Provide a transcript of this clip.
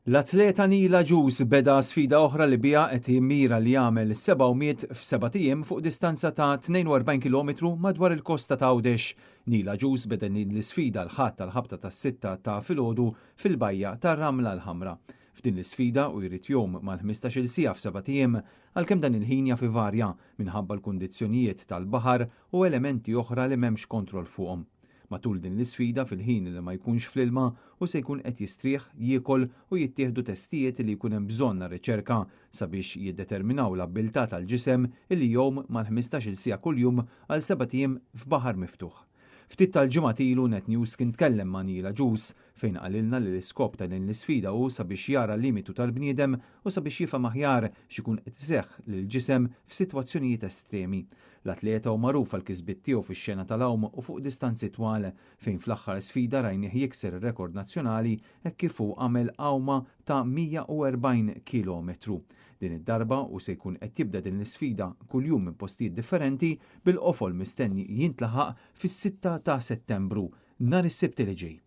L-atleta Neil Agius beda sfida oħra li biha qed jimmira li jagħmel 700 f'sebat ijiem fuq distanza ta' 42 kilometru madwar il-kosta ta' Għawdex. Neil Agius beda din l-isfida l-Ħadd għall-ħabta tas-sitta ta' filgħodu fil-bajja tar-Ramla l-Ħamra. F'din l-isfida hu jrid jgħum mal-15-il siegħa f'sebat ijiem, għalkemm dan il-ħin jaf ivarja minħabba l-kundizzjonijiet tal-baħar u elementi oħra li m'hemmx kontroll fuqhom. Matul din l-isfida fil-ħin li ma jkunx fl-ilma hu se jkun qed jistrieħ, jiekol u jittieħdu testijiet li jkun hemm bżonn għar-riċerka sabiex jiddeterminaw l-abbiltà tal-ġisem illi jgħum mal-15-il siegħa kuljum għal sebat ijiem f'baħar miftuħ. Ftit tal-ġimgħat ilu Net News kien tkellem ma' Neil Agius fejn qalilna li l-iskop ta' din l-isfida hu sabiex jara l-limitu tal-bniedem u sabiex jifhem aħjar x'ikun qed iseħħ lill-ġisem f'sitwazzjonijiet estremi. L-atleta hu magħruf għall-kisbiet tiegħu fix-xena tal-għawm u fuq distanzi twal, fejn fl-aħħar sfida rajnih jikser ir-rekord nazzjonali hekk kif hu għamel għawma ta' 140 kilometru. Din id-darba hu se jkun qed jibda din l-isfida kuljum minn postijiet differenti bil-qofol mistenni jintlaħaq fis-sitta ta' Settembru, nhar is-Sibt li ġej.